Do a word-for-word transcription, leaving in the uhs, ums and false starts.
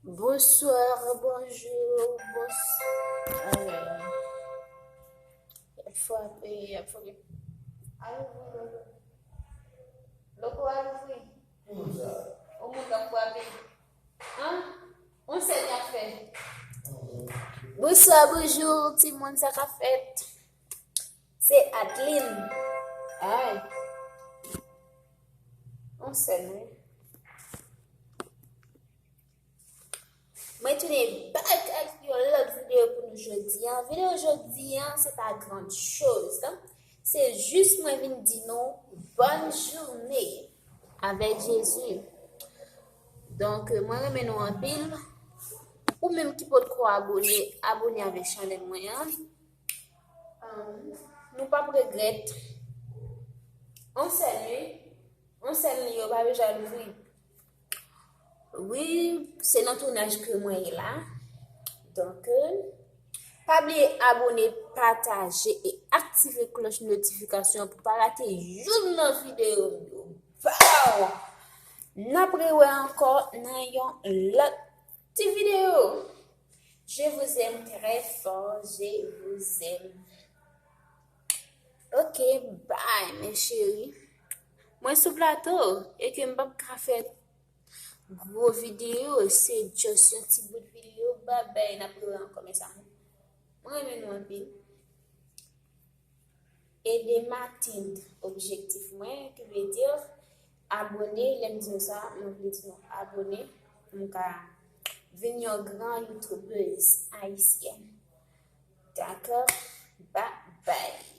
Bonsoir, bonjour, bonsoir. Ay, ay, ay. Y ap frape, y ap frape. Al ouvri, Lolo. Loko, al ouvri. Ou moun k ap frape. An? On sèl y ap fè. Bonsoir, bonjour, timoun, sa k ap fèt? Se Adeline. Ay. On sèl, wi. Mwen tounen back ak yon lòt videyo pou nou jodi a. Videyo jodi a, se pa gran choz. Se jis mwen vin di nou bòn jounen avèk Jezi. Donk, mwen renmen nou anpil. Ou menm ki potko abone, abone avèk chanèl mwen an. Ahn, nou p ap regrèt. On sèl, wi. On sèl li, yo pa bezwen louvri. Wi, se nan tounaj ke mwen ye la. Donk, pa bliye abone, pataje e aktive klòch notifikasyon pou pa rate youn nan videyo m yo. Pow! N ap rewè ankò nan yon lòt ti videyo. Je vous aime très fort, je vous aime. Ok, bye, mes chéris. Mwen sou plato e ke m p ap ka fè gwo videyo, se just yon ti bout videyo. Bye bye, n ap rewè ankò, mes amours. Mwen renmen nou anpil. Ede m atenn objektif mwen, ki vle di abone. Lè m di nou sa, mwen vle di nou abone pou m ka vin yon gran youtubeuse ayisyèn. Dakò? Bye bye.